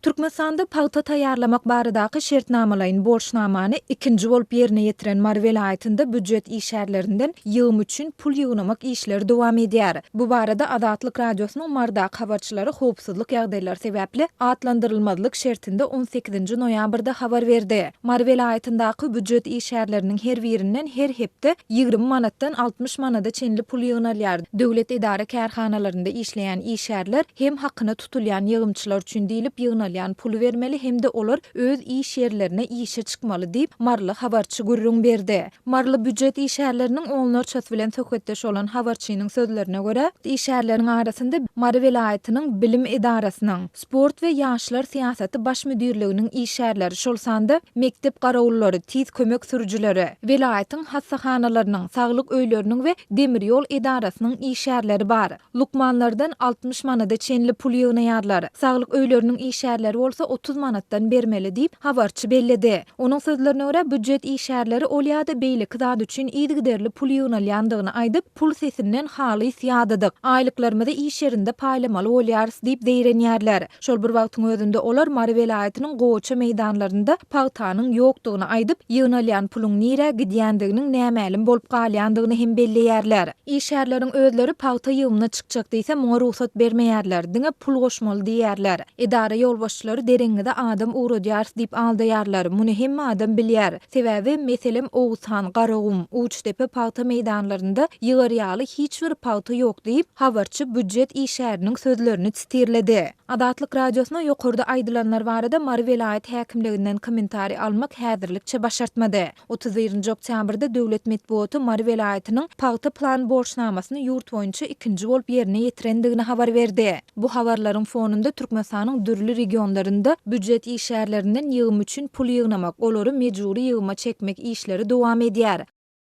Türkmenistanda pagta taýýarlamak baradaky şertnamalaýyn borçnamany ikinji bolup ýerine ýetiren Mary welaýatynda býujet işgärlerinden ýygym üçin pul ýygnamak işleri dowam edýär. Bu barada Azatlyk Radiosynyň Marydaky habarçylary howpsuzlyk ýagdaýlary sebäpli atlandyrylmazlyk şertinde on sekizinji noýabrda habar berdi. Mary welaýatyndaky býujet işgärleriniň her birinden her hepde 20 manatdan 60 manada çenli pul ýygnalýar. Döwlet edara-kärhanalarynda işleýän işgärler hem hakyna tutulýan ýygymçylar üçin diýlip ýygnalýan puly bermeli hem-de olar öz iş ýerlerine işe çykmaly diýip, maryly habarçy gürrüň berdi. Maryly býujet işgärleriniň onlarçasy bilen söhbetdeş bolan habarçynyň sözlerine görä, işgärleriň arasynda Mary welaýatynyň bilim edarasynyň, Sport we ýaşlar syýasaty baş müdirliginiň işgärleri, şol sanda mekdep garawullary, tiz kömek sürüjileri, welaýatyň hassahanalarynyň, saglyk öýleriniň we demir ýol edarasynyň işgärleri bar. Lukmanlardan 60 manada çenli pul ýygnaýarlar. Saglyk öýleriniň işgärleri bolsa 30 manatdan bermeli diýip, habarçy belledi. Onuň sözlerine görä, býujet işgärleri ol ýa-da beýleki zat üçin yzygiderli pul ýygnalýandygyny aýdyp, Pul sesinden halys ýadadyk. Aýlyklarymyzy iş ýerinde paýlamaly bolýarys diýip zeýrenýärler. Şol bir wagtyň özünde olar Mary welaýatynyň gowaça meýdanlarynda pagtanyň ýokdugyny aýdyp, ýygnalýan puluň nirä gidýändiginiň nämälim bolup galýandygyny hem belleýärler. Işgärleriň özleri pagta ýygymyna çykjak diýse, muňa rugsat bermeýärler, diňe pul goşmaly diýýärler. Edara ýolbaşçylary deregiňize adam ugradýarys diýip aldaýarlar. Muny hemme adam bilýär. Sebäbi, meselem, Oguzhan, Garagum, Uçdepe pagta meýdanlarynda ýygar ýaly hiç bir pagta ýok diýip, habarçy býujet işgäriniň sözlerini sitirledi. Azatlyk Radiosyna ýokarda aýdylanlar barada Mary welaýat häkimliginden kommentariý almak häzirlikçe başartmady. 31-nji oktýabrda döwlet metbugaty Mary welaýatynyň pagta plan borçnamasyny ýurt boýunça ikinji bolup ýerine ýetirendigini habar berdi. Bu habarlaryň fonunda Türkmenistanyň dürli regionlarynda býujet işgärlerinden ýygym üçin pul ýygnamak, olary mejbury ýygyma çekmek işleri dowam edýär.